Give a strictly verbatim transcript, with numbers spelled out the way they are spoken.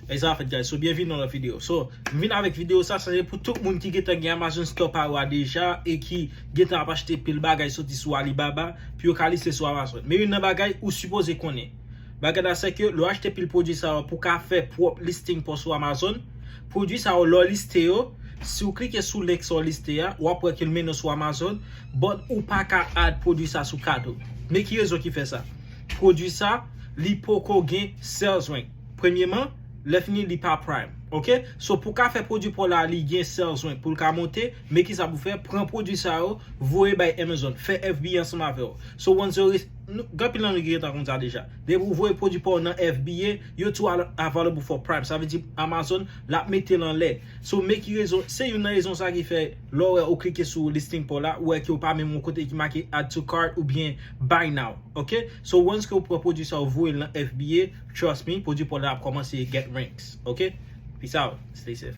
E sa fèt, guys. So, byenvini nan lòt videyo. So, m vin avèk videyo sa, sa se pou tout moun ki gentan gen Amazon Store pa yo a deja e ki gentan ap achte pil bagay soti sou Alibaba pou yo ka liste sou Amazon. Men youn nan bagay ou sipoze konnen. Bagay la se ke lè w achte pil pwodui sa yo pou ka fè pwòp listing pa w sou Amazon, pwodui sa yo lè w liste yo, si w klike sou link sa w liste a, w ap wè ke l mennen w sou Amazon, but ou pa ka add pwodui sa sou cart ou. Men ki rezon ki fè sa? Pwodui sa, li poko gen sales rank. Premyeman, lè fini li pa Prime. Ok? So pou ka fè pwodui pa w la li gen sales rank pou l ka monte, men ki sa pou fè? Pran pwodui sa yo, voye bay Amazon, fè F B A ansanm avè yo. So once yo res- nou- gen anpil nan nou ki gentan konn sa deja. Depi ou voye pwodui pa w nan F B A, yo tou al- available for Prime. Sa vle di Amazon l ap mete l anlè. So men ki rezon, se youn nan rezon sa ki fè lè w wè ou klike sou listing pa w la, ou wè ke w pa menm yon kote ki make add to cart oubyen buy now. Ok? So once ke w pran pwodui sa w voye l nan F B A, trust me, pwodui pa w la ap kòmanse get ranks. Ok? Peace out. Stay safe.